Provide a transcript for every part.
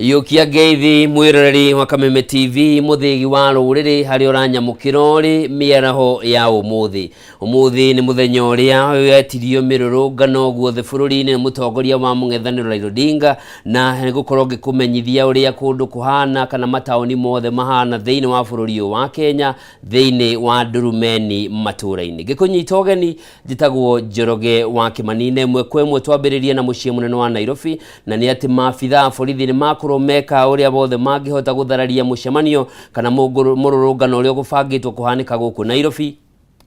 Iyũkia ngeithi mwĩroreri wa Kameme TV, mũthĩgi wa rũrĩrĩ harĩa ũranyamũkĩra ũrĩ mĩaraho ya ũmũthĩ. Ũmũthĩ nĩ mũthenya ũrĩa wetirio mĩrũrũngano guothe bũrũri-inĩ nĩ mũtongoria wa mũng'ethanĩro Raila Odinga, na nĩ gũkorwo ngĩkũmenyithia ũrĩa kũndũ kũhana kana mataũni mothe mahana thĩinĩ wa bũrũri ũyũ wa Kenya, thĩinĩ wa ndurumeni matũra-inĩ. Ngĩkũnyita ũgeni, njĩtagwo Njoroge wa Kĩmani, na ĩmwe kwa ĩmwe twambĩrĩrie na mũciĩ mũnene wa Nairobi, na nĩ atĩ maabitha a borithi nĩ makorwo meka ũrĩa wothe mangĩhota gũthararia mũcemanio kana mũrũrũngano ũrĩa ũgũbangĩtwo kũhanĩka gũkũ Nairobi,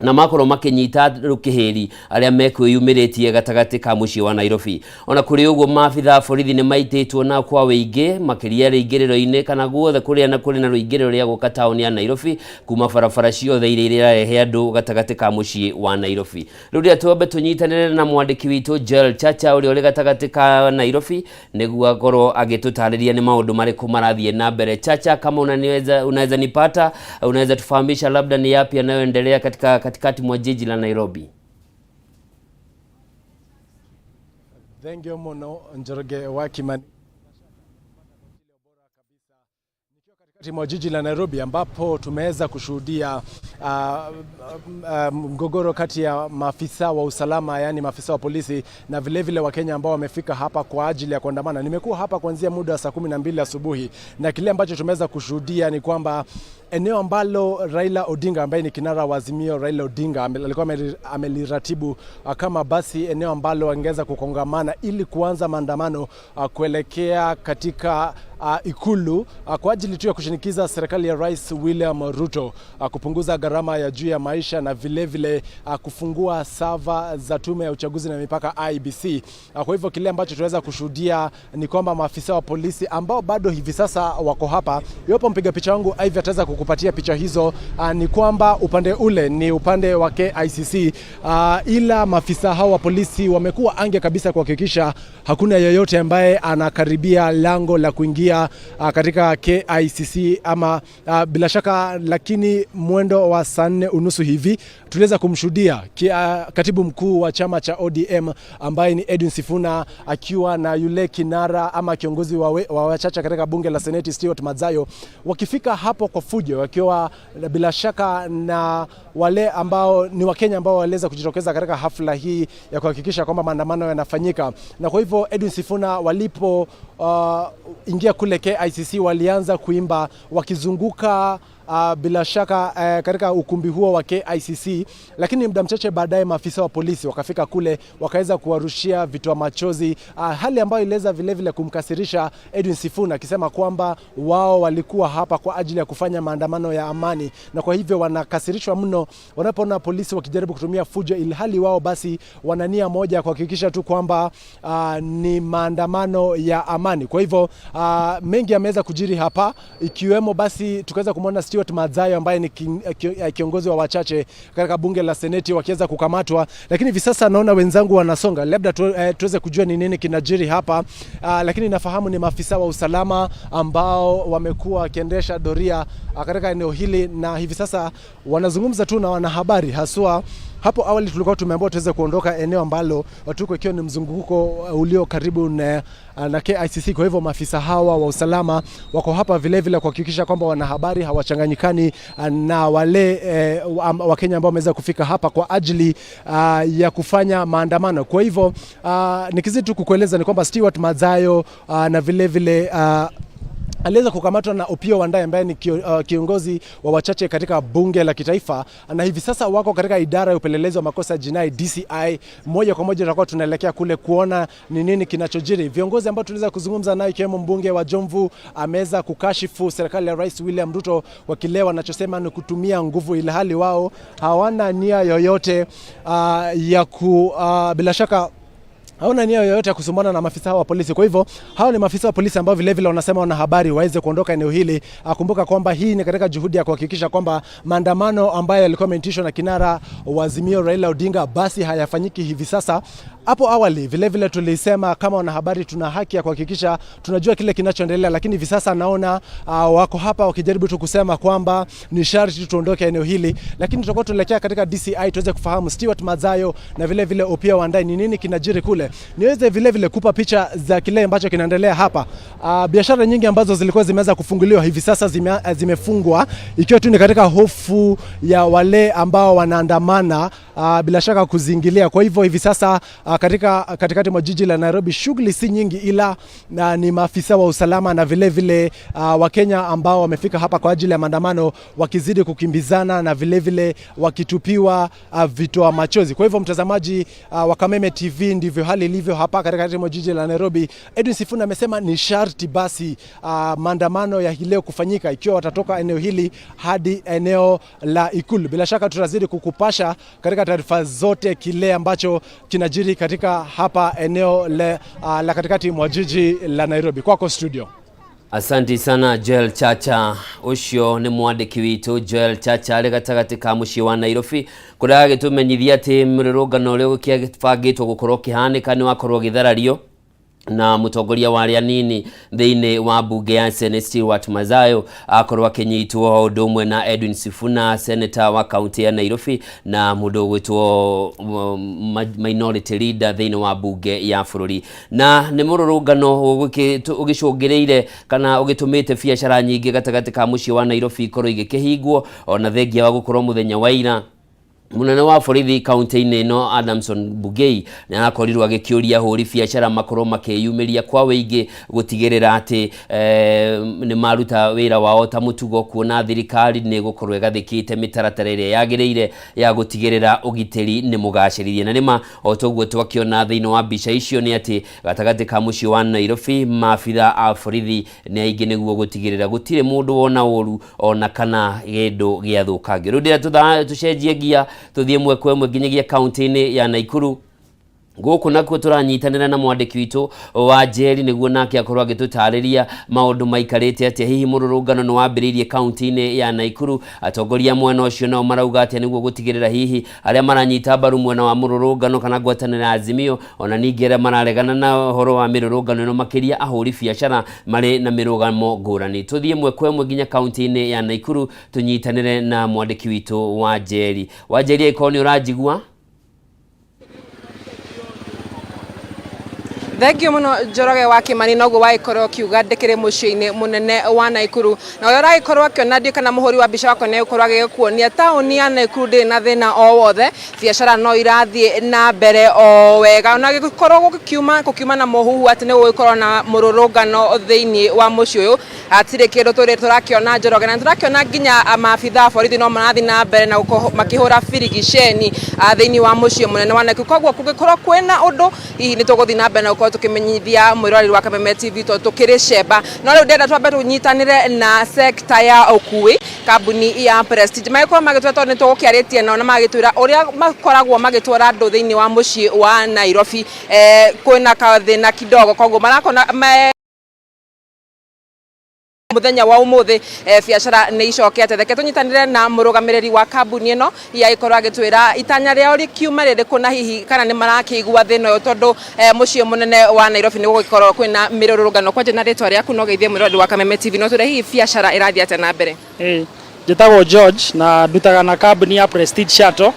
na makorwo makĩnyita rũkĩhĩri arĩa mekwĩyumĩrĩtie gatagatĩ ka mũciĩ wa Nairobi. Ona kũrĩ ũguo, maabitha a borithi nĩ maitĩtwo na kwa wĩingĩ makĩria rĩingĩrĩro-inĩ kana guothe kũrĩa na kũrĩ na rũingĩrĩro rĩa gũka taũni ya Nairobi, kuma barabara ciothe iria irarehe andũ gatagatĩ ka mũciĩ wa Nairobi. Rĩu rĩrĩa twambe tũnyitanĩre na mwandĩki witũ Joel Chacha ũrĩa ũrĩ gatagatĩ ka Nairobi nĩguo akorwo agĩtũtarĩria nĩ maũndũ marĩkũ marathiĩ na mbere. Chacha, kama unaweza nipata, unaweza tufahamisha labda ni yapi yanayoendelea katika katikati mwa jiji la Nairobi? Thank you muno, Njoroge wa Kimani. Katikati mwa jiji la Nairobi ambapo tumeweza kushuhudia mgogoro kati ya maafisa wa usalama, yani maafisa wa polisi na vilevile Wakenya ambao wamefika hapa kwa ajili ya kuandamana. Nimekuwa hapa kuanzia muda wa saa 12 asubuhi na kile ambacho tumeweza kushuhudia ni kwamba eneo ambalo Raila Odinga ambaye ni kinara wa Azimio, Raila Odinga alikuwa ameliratibu kama basi eneo ambalo angeweza kukongamana ili kuanza maandamano kuelekea katika Ikulu kwa ajili tu ya kushinikiza serikali ya Rais William Ruto kupunguza gharama ya juu ya maisha na vilevile kufungua seva za tume ya uchaguzi na mipaka IEBC. Kwa hivyo kile ambacho tunaweza kushuhudia ni kwamba maafisa wa polisi ambao bado hivi sasa wako hapa, iwapo mpiga picha wangu Ivy ataweza kukupatia picha hizo, ni kwamba upande ule ni upande wa KICC, ila maafisa hao wa polisi wamekuwa ange kabisa kuhakikisha hakuna yeyote ambaye anakaribia lango la kuingia katika KICC ama bila shaka. Lakini mwendo wa saa 4:30 hivi tuliweza kumshuhudia katibu mkuu wa chama cha ODM ambaye ni Edwin Sifuna akiwa na yule kinara ama kiongozi wa wachache katika bunge la Seneti Stewart Madzayo wakifika hapo kwa fujo, wakiwa bila shaka na wale ambao ni Wakenya ambao waliweza kujitokeza katika hafla hii ya kuhakikisha kwamba maandamano yanafanyika. Na kwa hivyo Edwin Sifuna walipo ingia kule KICC walianza kuimba wakizunguka bila shaka katika ukumbi huo wa KICC, lakini muda mchache baadaye maafisa wa polisi wakafika kule wakaweza kuwarushia vitoa machozi, hali ambayo iliweza vilevile kumkasirisha Edwin Sifuna akisema kwamba wao walikuwa hapa kwa ajili ya kufanya maandamano ya amani, na kwa hivyo wanakasirishwa mno wanapoona polisi wakijaribu kutumia fujo, ilhali wao basi wana nia moja kuhakikisha tu kwamba ni maandamano ya amani. Kwa hivyo mengi yameweza kujiri hapa, ikiwemo basi tukaweza kumwona Stewart Madzayo ambaye ni kiongozi wa wachache katika bunge la Seneti wakiweza kukamatwa, lakini hivi sasa naona wenzangu wanasonga, labda tuweze kujua ni nini kinajiri hapa. Lakini nafahamu ni maafisa wa usalama ambao wamekuwa wakiendesha doria katika eneo hili na hivi sasa wanazungumza tu na wanahabari haswa. Hapo awali tulikuwa tumeambiwa tuweze kuondoka eneo ambalo tuko, ikiwa ni mzunguko ulio karibu na KICC. Kwa hivyo maafisa hawa wa usalama wako hapa vilevile kuhakikisha kwamba wanahabari hawachanganyikani na wale Wakenya ambao wameweza kufika hapa kwa ajili ya kufanya maandamano. Kwa hivyo nikizidi tu kukueleza ni kwamba Stewart Madzayo na vilevile aliweza kukamatwa na Opiyo Wandayi ambaye ni kiongozi wa wachache katika bunge la kitaifa, na hivi sasa wako katika idara ya upelelezi wa makosa ya jinai DCI. Moja kwa moja tutakuwa tunaelekea kule kuona ni nini kinachojiri. Viongozi ambao tuliweza kuzungumza nao ikiwemo mbunge wa Jomvu ameweza kukashifu serikali ya Rais William Ruto kwa kile wanachosema ni kutumia nguvu, ilhali wao hawana nia yoyote ya ku bila shaka hawana nia yoyote ya kusumbana na maafisa wa polisi. Kwa hivyo hao ni maafisa wa polisi ambao vilevile wanasema wanahabari waweze kuondoka eneo hili. Kumbuka kwamba hii ni katika juhudi ya kuhakikisha kwamba maandamano ambayo yalikuwa yameitishwa na kinara wa Azimio Raila Odinga basi hayafanyiki hivi sasa. Hapo awali vilevile tulisema kama wanahabari tuna haki ya kuhakikisha tunajua kile kinachoendelea, lakini hivi sasa naona wako hapa wakijaribu tu kusema kwamba ni sharti tuondoke eneo hili, lakini tutakuwa tunaelekea katika DCI tuweze kufahamu Stewart Madzayo na vile vile Opiyo Wandayi ni nini kinajiri kule. Niweze vile vile kupa picha za kile ambacho kinaendelea hapa. Biashara nyingi ambazo zilikuwa zimeweza kufunguliwa hivi sasa zimefungwa ikiwa tu ni katika hofu ya wale ambao wanaandamana bila shaka kuzingilia. Kwa hivyo hivi sasa katika katikati mwa jiji la Nairobi shughuli si nyingi, ila ni maafisa wa usalama na vile vile Wakenya ambao wamefika hapa kwa ajili ya maandamano wakizidi kukimbizana na vile vile wakitupiwa vitoa machozi. Kwa hivyo mtazamaji wa Kameme TV, ndivyo hali ilivyo hapa katikati mwa jiji la Nairobi. Edwin Sifuna amesema ni sharti basi maandamano ya hii leo kufanyika ikiwa watatoka eneo hili hadi eneo la Ikulu. Bila shaka tutazidi kukupasha katika taarifa zote kile ambacho kinajiri katika hapa eneo la katikati mwa jiji la Nairobi. Kwako studio. Asanti sana, Joel Chacha. Ucio nĩ mwandĩki witũ Joel Chacha arĩ gatagatĩ ka mũciĩ wa Nairobi, kũrĩa agĩtũmenyithia atĩ mũrũrũngano ũrĩa ũgĩbangĩtwo gũkorwo ũkĩhanĩka nĩ wakorwo ũgĩtharario na mũtongoria wa arĩa anini thĩinĩ wa mbunge ya Senate Stewart Madzayo akorwo akĩnyitwo, o ũndũ ũmwe na Edwin Sifuna, senator wa kaunti ya Nairobi, na mũndũ ũgwĩtwo minority leader thĩinĩ wa mbunge ya bũrũri. Na nĩ mũrũrũngano ũgĩcũngĩrĩire kana ũgĩtũmĩte biacara nyingĩ gatagatĩ ka mũciĩ wa Nairobi ikorwo igĩkĩhingwo, ona thengia wa gũkorwo mũthenya wa ira munene wa borithi kaunti-inĩ ĩno Adamson Bungei nĩ arakorirwo agĩkĩũria ahũri biacara makorwo makĩyumĩria kwa wĩingĩ gũtigĩrĩra atĩ nĩ maruta wĩra wao ta mũtugo, kuona thirikari nĩ ĩgũkorwo ĩgathĩkĩte mĩtaratara ĩrĩa yagĩrĩire ya gũtigĩrĩra ũgitĩri nĩ mũgacĩrithie. Na nĩma o toguo twakĩona thĩinĩ wa mbica icio nĩ atĩ gatagatĩ ka mũciĩ wa Nairobi maabitha a borithi nĩ aingĩ nĩguo gũtigĩrĩra gũtirĩ mũndũ wona ũru ona kana kĩndũ gĩathũkangio. Rĩu ndĩra tũcenjie ngia, tũthiĩ ĩmwe kwa ĩmwe nginyagia kaunti-inĩ ya Naikuru. Gũkũ nakuo tũranyitanĩra na mwandĩki witũ wa Njeri nĩguo nake akorwo agĩtũtarĩria maũndũ maikarĩte atĩa. Hihi mũrũrũngano nĩ wambĩrĩirie kaunti-inĩ ya Naikuru? Atongoria mwena ũcio nao marauga atĩa nĩguo gũtigĩrĩra hihi arĩa maranyita mbaru mwena wa mũrũrũngano kana ngwatanĩro ya Azimio, ona ningĩ arĩa mararegana na ũhoro wa mĩrũrũngano ĩno, makĩria ahũri biacara, marĩ na mĩrũgamo ngũrani? Tũthiĩ ĩmwe kwa ĩmwe nginya kaunti-inĩ ya Naikuru tũnyitanĩre na mwandĩki witũ wa Njeri. Wa Njeri, angĩkorwo nĩ ũranjigua. Thengio muno, Njoroge wa Kimani. Noguo wagĩkorwo ũkiuga, ndĩkĩrĩ mũciĩ-inĩ mũnene wa Naikuru, na ũrĩa ũragĩkorwo akĩona, ndiũ kana mũhũri wa mbica wakwa nĩ egũkorwo agĩgĩkuonia taũni ya Naikuru ndĩrĩ na thĩna o wothe. Biacara no irathiĩ na mbere o wega, ona gĩkorwo gũkiuma na mũhuhu atĩ nĩ gũgĩkorwo na mũrũrũngano thĩinĩ wa mũciĩ ũyũ, hatirĩ kĩndũ tũrĩ tũrakĩona, Njoroge. Na tũrakĩona nginya maabitha a borithi no marathiĩ na mbere na gũkorwo makĩhũra birigiceni thĩinĩ wa mũciĩ mũnene wa Naikuru. Koguo kũngĩkorwo kwĩna ũndũ, hihi nĩ tũgũthiĩ na mbere na gũkorwo tũkĩmenyithia mwĩroreri wa Kameme TV, tondũ tũkĩrĩ cemba. No rĩu ndĩrenda twambe tũnyitanĩre na sekta ya ũkui, kambuni ya Prestige, magĩkorwo magĩtwĩra, tondũ nĩ tũgũkĩarĩtie nao na magĩtwĩra ũrĩa makoragwo magĩtwara andũ thĩinĩ wa mũciĩ wa Nairobi, kwĩna kathĩna kidogo, koguo marakona me muthenya wa umuthi biacara nĩ icokete. Reke tũnyitanĩre na mũrũgamĩrĩri wa kambuni ĩno, hihi agĩkorwo agĩtwĩra itanya rĩao rĩkiuma rĩrĩkũ, na hihi kana nĩ marakĩigua thĩna ũyũ, tondũ mũciĩ mũnene wa Nairobi nĩ gũgĩkorwo kwĩna mĩrũrũngano. Kwanja na rĩtwa rĩaku, no geithie mwĩroreri wa Kameme TV, no twĩre hihi biacara ĩrathiĩ atĩa na mbere. Ĩĩ, njĩtagwo George na ndutaga na kambuni ya Prestige Shuttle.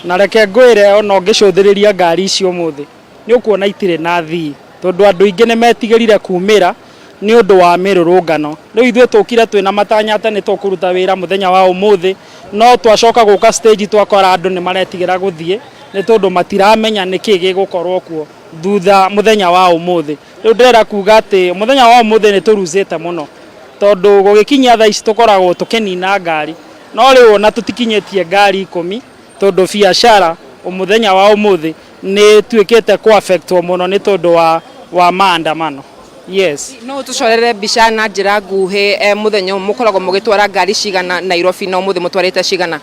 Na reke ngwĩre, ona ũngĩcũthĩrĩria ngari ici ũmũthĩ nĩ ũkuona itirĩ na thii, tondũ andũ aingĩ nĩ metigĩrire kumĩra nĩ ũndũ wa mĩrũrũngano. Rĩu ithuĩ tũkire twĩna matanya atĩ nĩ tũkũruta wĩra mũthenya wa ũmũthĩ, no twacoka gũka stage twakora andũ nĩ maretigĩra gũthiĩ, nĩ tondũ matiramenya nĩkĩ gĩgũkorwo kuo thutha mũthenya wa ũmũthĩ. Rĩu ndĩrenda kuga atĩ mũthenya wa ũmũthĩ nĩ tũrucĩte mũno, tondũ gũgĩkinyia thaa ici tũkoragwo tũkĩnina ngari, no rĩu ona tũtikinyĩtie ngari 10, tondũ biacara mũthenya wa ũmũthĩ nĩ tuĩkĩte kũ affectwo mũno nĩ tondũ wa maandamano, yes. No tũcorere mbica na njĩra nguhĩ, mũthenya ũyũ mũkoragwo mũgĩtwara ngari cigana Nairobi, na ũmũthĩ mũtwarĩte cigana?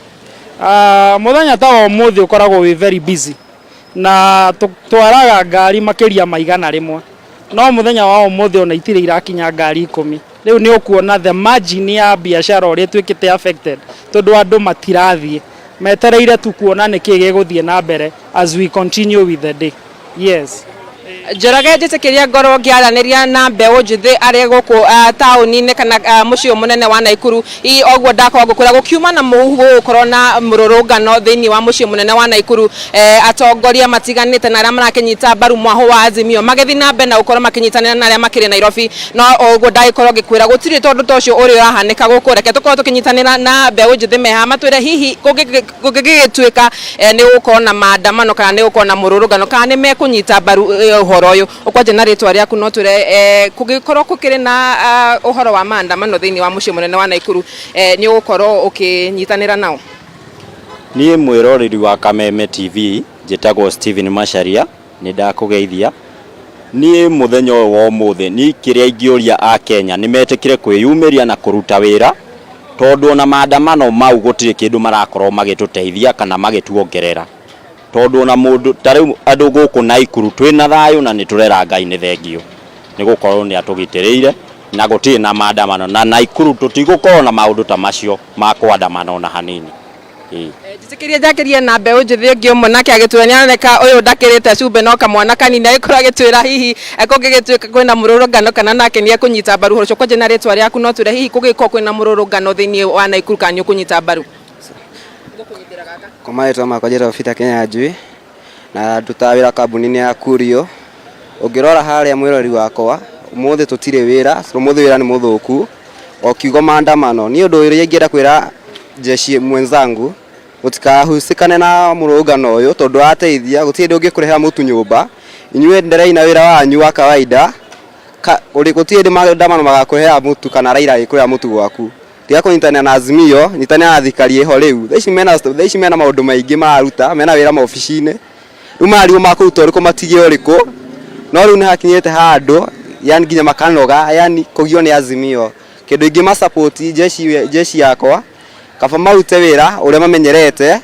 Mũthenya ta wa ũmũthĩ ũkoragwo wĩ very busy na tũtwaraga ngari makĩria ma 100, no mũthenya wa ũmũthĩ ona itirĩ irakinya ngari 10. Rĩu nĩ ũkuona the margin ya biacara ũrĩa ĩtuĩkĩte affected, tondũ andũ matirathiĩ, metereire tu kuona nĩkĩ gĩgũthiĩ na mbere as we continue with the day. Yes. Njoroge, njĩtĩkĩria ngorwo ngĩaranĩria na mbeũ njĩthĩ arĩa gũkũ taũni-inĩ kana mũciĩ ũyũ mũnene wa Naikuru. Hihi oguo ndakorwo ngũkwĩra gũkiuma na mũhuhu gũgũkorwo na mũrũrũngano thĩinĩ wa mũciĩ mũnene wa Naikuru, atongoria matiganĩte na arĩa marakĩnyita mbaru mwahũ wa Azimio magĩthiĩ na mbere na gũkorwo makĩnyitanĩra na arĩa makĩrĩ Nairobi. No oguo ndagĩkorwo ngĩkwĩra gũtirĩ tondũ ta ũcio ũrĩa ũrahanĩka gũkũ. Reke tũkorwo tũkĩnyitanĩra na mbeũ njĩthĩ mehaha matwĩre hihi kũngĩgĩtuĩka nĩ gũgũkorwo na maandamano kana nĩ gũkorwo na mũrũrũngano kana nĩ mekũnyita mbaru ũhoro ũyũ. Ũkwanja na rĩtwa rĩaku, no twĩre kũngĩkorwo gũkĩrĩ na ũhoro wa maandamano thĩinĩ wa mũciĩ mũnene wa Naikuru, nĩ ũgũkorwo ũkĩnyitanĩra nao? Niĩ mwĩroreri wa Kameme TV njĩtagwo Steven Macharia, nĩ ndakũgeithia. Niĩ mũthenya ũyũ wa ũmũthĩ, niĩ kĩrĩa ingĩũria a Kenya nĩ metĩkĩre kwĩyumĩria na kũruta wĩra, tondũ ona maandamano mau gũtirĩ kĩndũ marakorwo magĩtũteithia kana magĩtuongerera, tondũ ona mũndũ ta rĩu andũ gũkũ Naikuru twĩna thayũ na nĩ tũrera Ngai nĩ thengiũ nĩ gũkorwo nĩ atũgitĩrĩire na gũtirĩ na maandamano na Naikuru tũtigũkorwo na maũndũ ta macio ma kũandamana ona hanini. Ĩĩ. Njĩtĩkĩrie njakĩrie na mbeũ njĩthĩ ĩngĩ ũmwe nake agĩtwĩra nĩ aroneka ũyũ ndakĩrĩte cumbĩ no kamwana kanini, agĩkorwo agĩtwĩra hihi kũngĩgĩtuĩka kwĩna mũrũrũngano kana nake nĩ ekũnyita mbaru ũhoro ũcio. Kwanja na rĩtwa rĩaku, no twĩre hihi kũngĩkorwo kwĩna mũrũrũngano thĩinĩ wa Naikuru kana nĩ ũkũnyita mbaru? Kwa marĩtwa makwa njĩtagwo Peter Kinyanjui na ndutaga wĩra kambuni-inĩ ya Kurio. Ũngĩrora harĩa mwĩrori wakwa, ũmũthĩ tũtirĩ wĩra, ũmũthĩ wĩra nĩ mũthũku. O kiugo maandamano, niĩ ũndũ ũrĩa ingĩenda kwĩra jeshi mwenzangu, mũtikahusikane na mũrũngano ũyũ tondũ wateithia gũtirĩ hĩndĩ ũngĩkũrehera mũtu nyũmba. Inyuĩ endelei na wĩra wanyu wa kawaida. Gũtirĩ hĩndĩ maandamano magakũrehera mũtu kana Raila agĩkũrehera mũtu gwaku. Tiga kũnyitanĩra na Azimio, nyitanĩra na thirikari ĩho rĩu. Thaa ici mena maũndũ maingĩ mararuta, mena wĩra maobici-inĩ. Rĩu marigwo makũruta ũrĩkũ matige ũrĩkũ. No rĩu nĩ hakinyĩte handũ yani nginya makanoga, yani kũgio nĩ Azimio. Kĩndũ ingĩ masupport jeshi yakwa, kaba marute wĩra ũrĩa mamenyerete.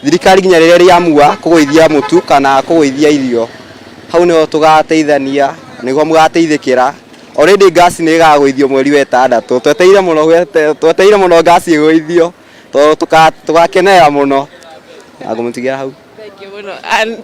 Thirikari nginya rĩrĩa ĩrĩamua kũgũithia mũtu kana kũgũithia irio, hau nĩho tũgateithania, nĩguo mũgateithĩkĩra. Already ngasi nĩ ĩgagũithio mweri wa ĩtandatũ. Twetereire mũno, twetereire mũno ngasi ĩgũithio tondũ tũgakenerera mũno. Na ngũmũtigĩra hau.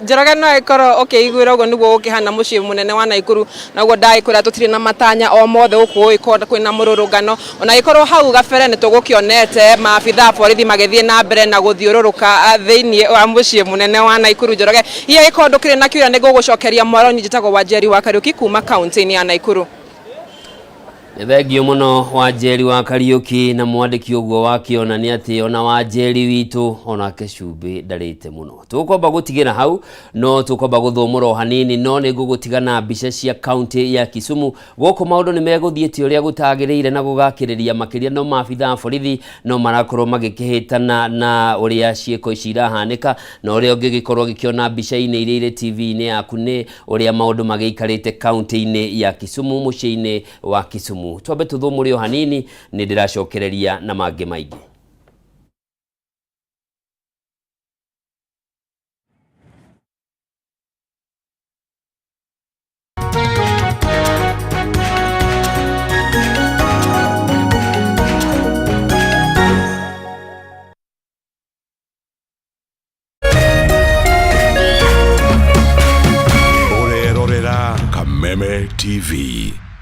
Njoroge, no ĩkorwo ũkĩiguĩra ũguo nĩguo gũkĩhana mũciĩ mũnene wa Naikuru, na ũguo ndagĩkwĩra tũtirĩ na matanya o mothe gũkũ gũgĩkorwo kwĩna mũrũrũngano. Ona gĩkorwo hau gabere nĩ tũgũkĩonete maabitha a borithi magĩthiĩ na mbere na gũthiũrũrũka thĩinĩ wa mũciĩ mũnene wa Naikuru. Njoroge, hihi angĩkorwo ndũkĩrĩ na kĩũria, nĩ ngũgũcokeria mwaro. Njĩtagwo Wanjeri wa Kariũki kuma kaunti-inĩ ya Naikuru. Nĩ thengio mũno Wanjeri wa Kariũki. Na mwandĩki ũguo wakĩona nĩ atĩ ona Wanjeri witũ onake cumbĩ ndarĩte mũno. Tũkwamba gũtigĩra hau, no tũkwamba gũthũmũra o hanini, no nĩ ngũgũtiga na mbica cia kaunti ya Kisumu. Gũkũ maũndũ nĩ megũthiĩte ũrĩa gũtagĩrĩire na gũgakĩrĩria makĩria, no maabitha a borithi no marakorwo magĩkĩhĩtana na ũrĩa ciĩko ici irahanĩka. Na ũrĩa ũngĩgĩkorwo ũgĩkĩona mbica-inĩ iria irĩ TV-inĩ yaku nĩ ũrĩa maũndũ magĩikarĩte kaunti-inĩ ya Kisumu, mũciĩ-inĩ wa Kisumu. Twambe tũthũmũre o hanini, nĩ ndĩracokereria na mangĩ maingĩ. Ũrerorera Kameme TV.